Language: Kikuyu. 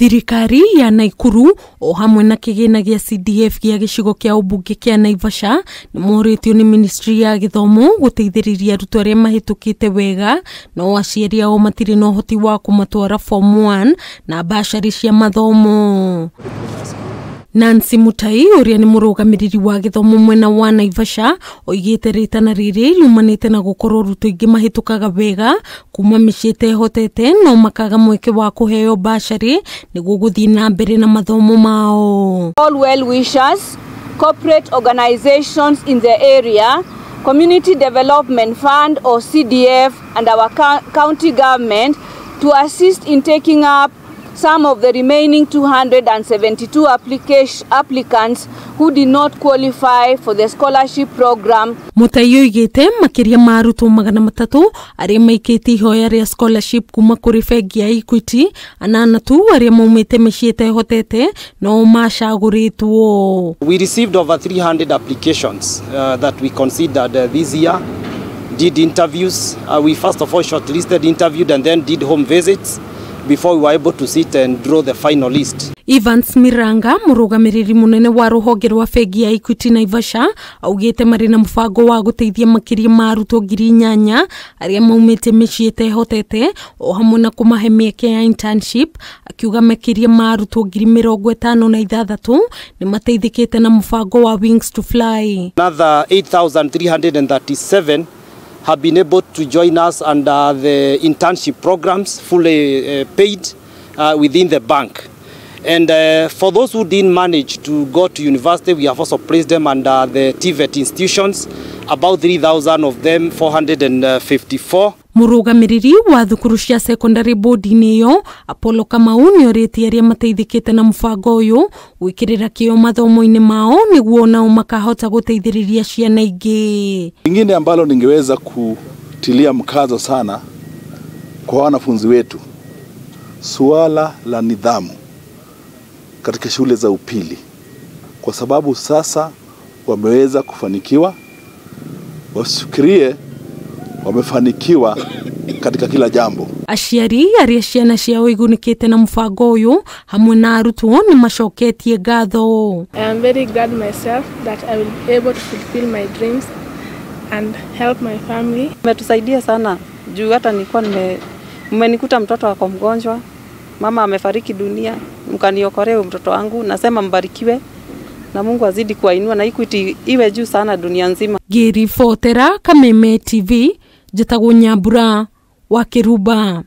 Thirikari ya Naikuru o hamwe na kĩgĩna gĩa CDF gĩa gĩcigo kĩa ũmbunge kĩa Naivasha nĩ morĩtio nĩ ministry ya gĩthomo gũteithĩrĩria arutwo arĩa mahĩtũkĩte wega no aciari ao matirĩ na ũhoti wa kũmatwara form 1 na mbacarĩ cia mathomo. Nancy Mutai ũrĩa nĩ mũrũgamĩrĩri wa gĩthomo mwena wa Naivasha oigĩte rĩtana rĩrĩ riumanĩte na gũkorwo arutwo aingĩ mahĩtũkaga wega kuma mĩciĩ ĩtehotete no makaga mweke wa kũheo mbacarĩ nĩguo gũthiĩ na mbere na mathomo mao. All well wishers, corporate organizations in the area, Community Development Fund or CDF and our county government to assist in taking up some of the remaining 272 applicants who did not qualify for the scholarship program. Mutai oigĩte makĩria ma arutwo 300 arĩa maikĩtie ihoya rĩa scholarship kuma kũrĩ bengi ya Equity, anana tu arĩa maumĩte mĩciĩ ĩtehotete no macagũrĩtwo. We received over 300 applications that we considered this year, did interviews. We first of all shortlisted, interviewed and then did home visits before we were able to sit and draw the final list. Evans Miranga, mũrũgamĩrĩri mũnene wa rũhonge rwa bengi ya Equity Naivasha, augĩte marĩ na mũbango wa gũteithia makĩria ma arutwo 8,000 arĩa maumĩte mĩciĩ ĩtehotete o hamwe na kũmahe mĩeke ya internship, akiuga makĩria ma arutwo 56,000 nĩ mateithĩkĩte na mũbango wa Wings to Fly. Another 8,337 have been able to join us under the internship programs, fully paid within the bank. And for those who didn't manage to go to university, we have also placed them under the TVET institutions, about 3,000 of them, 454. Mũrũgamĩrĩri wa thukuru cia secondary board-inĩ ĩyo Apollo Kamau nĩorĩtie arĩa mateithĩkĩte na mũbango ũyũ gwĩkĩrĩra kĩo mathomo-inĩ mao nĩguo nao makahota gũteithĩrĩria ciana ingĩ. Lingine ambalo ningeweza kutilia mkazo sana kwa wanafunzi wetu, suala la nidhamu katika shule za upili, kwa sababu sasa wameweza kufanikiwa, wasifikirie wamefanikiwa katika kila jambo. Aciari arĩa ciana ciao igunĩkĩte na mũbango ũyũ hamwe na arutwo nĩ macoketie ngatho. I am very glad myself that I will be able to fulfill my dreams and help my family. Umetusaidia sana juu hata nilikuwa mmenikuta mtoto wako mgonjwa, mama amefariki dunia, mkaniokorea mtoto wangu. Nasema mbarikiwe na Mungu azidi kuwainua na Equity iwe juu sana dunia nzima. Ngĩribotera Kameme TV, njĩtagwo Nyambura wa Kĩrumba.